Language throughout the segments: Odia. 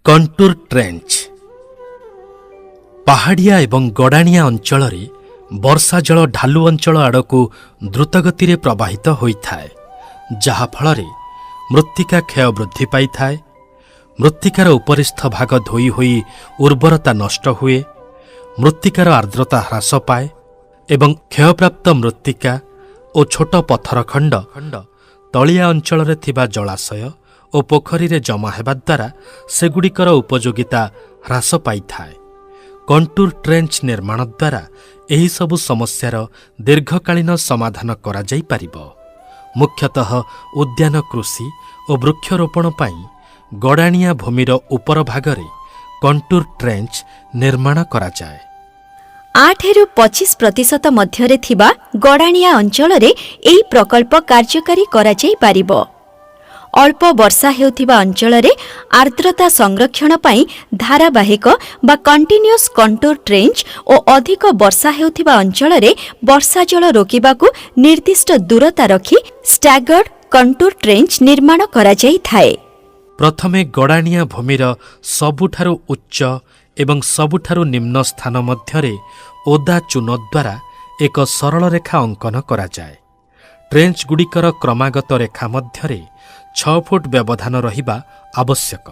କଣ୍ଟୁର ଟ୍ରେଞ୍ଚ। ପାହାଡ଼ିଆ ଏବଂ ଗଡ଼ାଣିଆ ଅଞ୍ଚଳରେ ବର୍ଷା ଜଳ ଢାଲୁ ଅଞ୍ଚଳ ଆଡ଼କୁ ଦ୍ରୁତଗତିରେ ପ୍ରବାହିତ ହୋଇଥାଏ, ଯାହାଫଳରେ ମୃତ୍ତିକା କ୍ଷୟ ବୃଦ୍ଧି ପାଇଥାଏ। ମୃତ୍ତିକାର ଉପରିସ୍ଥ ଭାଗ ଧୋଇ ହୋଇ ଉର୍ବରତା ନଷ୍ଟ ହୁଏ। ମୃତ୍ତିକାର ଆର୍ଦ୍ରତା ହ୍ରାସ ପାଏ ଏବଂ କ୍ଷୟପ୍ରାପ୍ତ ମୃତ୍ତିକା ଓ ଛୋଟ ପଥର ଖଣ୍ଡ ତଳିଆ ଅଞ୍ଚଳରେ ଥିବା ଜଳାଶୟ ଓ ପୋଖରୀରେ ଜମା ହେବା ଦ୍ୱାରା ସେଗୁଡ଼ିକର ଉପଯୋଗିତା ହ୍ରାସ ପାଇଥାଏ। କଣ୍ଟୁର ଟ୍ରେଞ୍ଚ ନିର୍ମାଣ ଦ୍ୱାରା ଏହିସବୁ ସମସ୍ୟାର ଦୀର୍ଘକାଳୀନ ସମାଧାନ କରାଯାଇପାରିବ। ମୁଖ୍ୟତଃ ଉଦ୍ୟାନ କୃଷି ଓ ବୃକ୍ଷରୋପଣ ପାଇଁ ଗଡ଼ାଣିଆ ଭୂମିର ଉପର ଭାଗରେ କଣ୍ଟୁର ଟ୍ରେଞ୍ଚ ନିର୍ମାଣ କରାଯାଏ। 8ରୁ 25% ମଧ୍ୟରେ ଥିବା ଗଡ଼ାଣିଆ ଅଞ୍ଚଳରେ ଏହି ପ୍ରକଳ୍ପ କାର୍ଯ୍ୟକାରୀ କରାଯାଇପାରିବ। ଅଳ୍ପ ବର୍ଷା ହେଉଥିବା ଅଞ୍ଚଳରେ ଆର୍ଦ୍ରତା ସଂରକ୍ଷଣ ପାଇଁ ଧାରାବାହିକ ବା କଣ୍ଟିନ୍ୟୁଅସ୍ କଣ୍ଟୁର ଟ୍ରେଞ୍ଚ ଓ ଅଧିକ ବର୍ଷା ହେଉଥିବା ଅଞ୍ଚଳରେ ବର୍ଷା ଜଳ ରୋକିବାକୁ ନିର୍ଦ୍ଦିଷ୍ଟ ଦୂରତା ରଖି ଷ୍ଟାଗର୍ଡ କଣ୍ଟୁର ଟ୍ରେଞ୍ଚ ନିର୍ମାଣ କରାଯାଇଥାଏ। ପ୍ରଥମେ ଗଡ଼ାଣିଆ ଭୂମିର ସବୁଠାରୁ ଉଚ୍ଚ ଏବଂ ସବୁଠାରୁ ନିମ୍ନ ସ୍ଥାନ ମଧ୍ୟରେ ଓଦା ଚୂନ ଦ୍ୱାରା ଏକ ସରଳ ରେଖା ଅଙ୍କନ କରାଯାଏ। ଟ୍ରେଞ୍ଚଗୁଡ଼ିକର କ୍ରମାଗତ ରେଖା ମଧ୍ୟରେ 6 ଫୁଟ ବ୍ୟବଧାନ ରହିବା ଆବଶ୍ୟକ।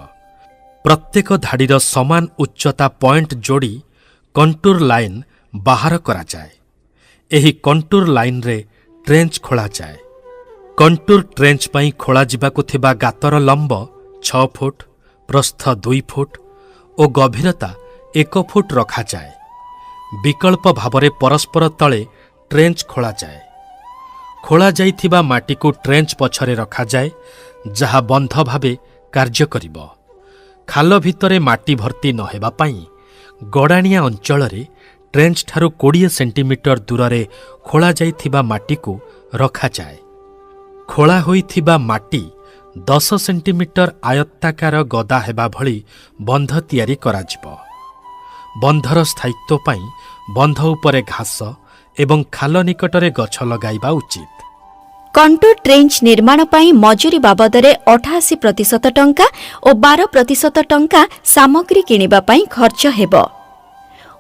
ପ୍ରତ୍ୟେକ ଧାଡ଼ିର ସମାନ ଉଚ୍ଚତା ପଏଣ୍ଟ ଯୋଡ଼ି କଣ୍ଟୁର ଲାଇନ୍ ବାହାର କରାଯାଏ। ଏହି କଣ୍ଟୁର ଲାଇନ୍ରେ ଟ୍ରେଞ୍ଚ ଖୋଳାଯାଏ। କଣ୍ଟୁର ଟ୍ରେଞ୍ଚ ପାଇଁ ଖୋଳାଯିବାକୁ ଥିବା ଗାତର ଲମ୍ବ 6 ଫୁଟ, ପ୍ରସ୍ଥ 2 ଫୁଟ ଓ ଗଭୀରତା 1 ଫୁଟ ରଖାଯାଏ। ବିକଳ୍ପ ଭାବରେ ପରସ୍ପର ତଳେ ଟ୍ରେଞ୍ଚ ଖୋଳାଯାଏ। ଖୋଳାଯାଇଥିବା ମାଟିକୁ ଟ୍ରେଞ୍ଚ ପଛରେ ରଖାଯାଏ, ଯାହା ବନ୍ଧ ଭାବେ କାର୍ଯ୍ୟ କରିବ। ଖାଲ ଭିତରେ ମାଟି ଭର୍ତ୍ତି ନ ହେବା ପାଇଁ ଗଡ଼ାଣିଆ ଅଞ୍ଚଳରେ ଟ୍ରେଞ୍ଚଠାରୁ 20 ସେଣ୍ଟିମିଟର ଦୂରରେ ଖୋଳାଯାଇଥିବା ମାଟିକୁ ରଖାଯାଏ। ଖୋଳା ହୋଇଥିବା ମାଟି 10 ସେଣ୍ଟିମିଟର ଆୟତାକାର ଗଦା ହେବା ଭଳି ବନ୍ଧ ତିଆରି କରାଯିବ। ବନ୍ଧର ସ୍ଥାୟିତ୍ୱ ପାଇଁ ବନ୍ଧ ଉପରେ ଘାସ ଏବଂ ଖାଲ ନିକଟରେ ଗଛ ଲଗାଇବା ଉଚିତ। କଣ୍ଟୁର ଟ୍ରେଞ୍ଚ ନିର୍ମାଣ ପାଇଁ ମଜୁରୀ ବାବଦରେ 88% ଟଙ୍କା ଓ 12% ଟଙ୍କା ସାମଗ୍ରୀ କିଣିବା ପାଇଁ ଖର୍ଚ୍ଚ ହେବ।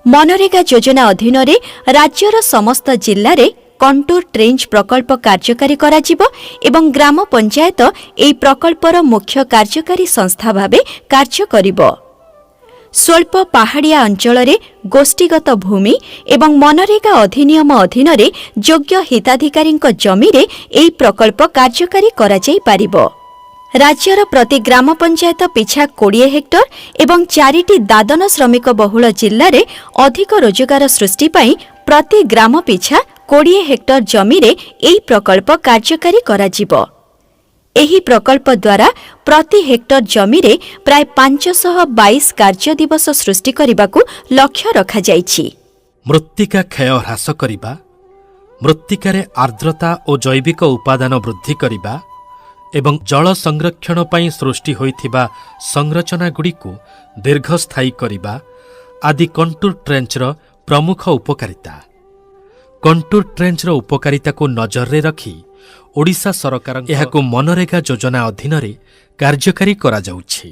ମନରେଗା ଯୋଜନା ଅଧୀନରେ ରାଜ୍ୟର ସମସ୍ତ ଜିଲ୍ଲାରେ କଣ୍ଟୁର ଟ୍ରେଞ୍ଚ ପ୍ରକଳ୍ପ କାର୍ଯ୍ୟକାରୀ କରାଯିବ ଏବଂ ଗ୍ରାମ ପଞ୍ଚାୟତ ଏହି ପ୍ରକଳ୍ପର ମୁଖ୍ୟ କାର୍ଯ୍ୟକାରୀ ସଂସ୍ଥା ଭାବେ କାର୍ଯ୍ୟ କରିବ। ସ୍ୱଳ୍ପ ପାହାଡ଼ିଆ ଅଞ୍ଚଳରେ ଗୋଷ୍ଠୀଗତ ଭୂମି ଏବଂ ମନରେଗା ଅଧିନିୟମ ଅଧୀନରେ ଯୋଗ୍ୟ ହିତାଧିକାରୀଙ୍କ ଜମିରେ ଏହି ପ୍ରକଳ୍ପ କାର୍ଯ୍ୟକାରୀ କରାଯାଇପାରିବ। ରାଜ୍ୟର ପ୍ରତି ଗ୍ରାମ ପଞ୍ଚାୟତ ପିଛା 20 ହେକ୍ଟର ଏବଂ ଚାରିଟି ଦାଦନ ଶ୍ରମିକ ବହୁଳ ଜିଲ୍ଲାରେ ଅଧିକ ରୋଜଗାର ସୃଷ୍ଟି ପାଇଁ ପ୍ରତି ଗ୍ରାମ ପିଛା 20 ହେକ୍ଟର ଜମିରେ ଏହି ପ୍ରକଳ୍ପ କାର୍ଯ୍ୟକାରୀ କରାଯିବ। ଏହି ପ୍ରକଳ୍ପ ଦ୍ୱାରା ପ୍ରତି ହେକ୍ଟର ଜମିରେ ପ୍ରାୟ 522 କାର୍ଯ୍ୟ ଦିବସ ସୃଷ୍ଟି କରିବାକୁ ଲକ୍ଷ୍ୟ ରଖାଯାଇଛି। ମୃତ୍ତିକା କ୍ଷୟ ହ୍ରାସ କରିବା, ମୃତ୍ତିକାରେ ଆର୍ଦ୍ରତା ଓ ଜୈବିକ ଉପାଦାନ ବୃଦ୍ଧି କରିବା ଏବଂ ଜଳ ସଂରକ୍ଷଣ ପାଇଁ ସୃଷ୍ଟି ହୋଇଥିବା ସଂରଚନାଗୁଡ଼ିକୁ ଦୀର୍ଘସ୍ଥାୟୀ କରିବା ଆଦି କଣ୍ଟୁର ଟ୍ରେଞ୍ଚର ପ୍ରମୁଖ ଉପକାରିତା। କଣ୍ଟୁର ଟ୍ରେଞ୍ଚର ଉପକାରିତାକୁ ନଜରରେ ରଖି ଓଡ଼ିଶା ସରକାର ଏହାକୁ ମନରେଗା ଯୋଜନା ଅଧୀନରେ କାର୍ଯ୍ୟକାରୀ କରାଯାଉଛି।